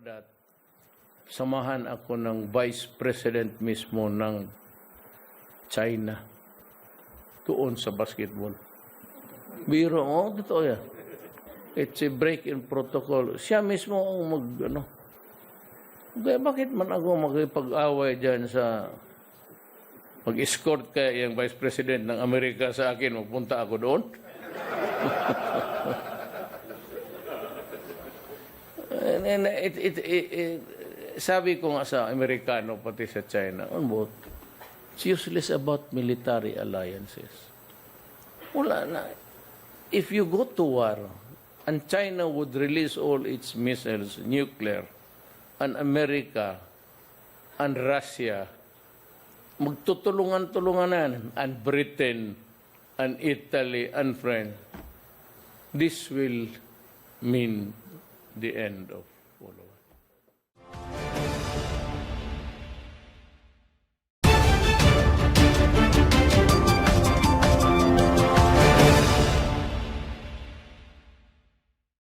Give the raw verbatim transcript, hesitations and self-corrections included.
that samahan ako ng vice president mismo ng China doon sa basketball. Biro mo, totoo yan. It's a break in protocol. Siya mismo ang mag, ano. Kaya bakit man ako makipag-away dyan sa, mag-escort kaya yung vice president ng Amerika sa akin, magpunta ako doon? And, and it, it, it, it, sabi ko nga sa Amerikano, pati sa China, on both, it's useless about military alliances. Wala na. If you go to war, and China would release all its missiles, nuclear, and America, and Russia, magtutulungan-tulungan na yan, and Britain, and Italy, and France. This will mean the end of all of us.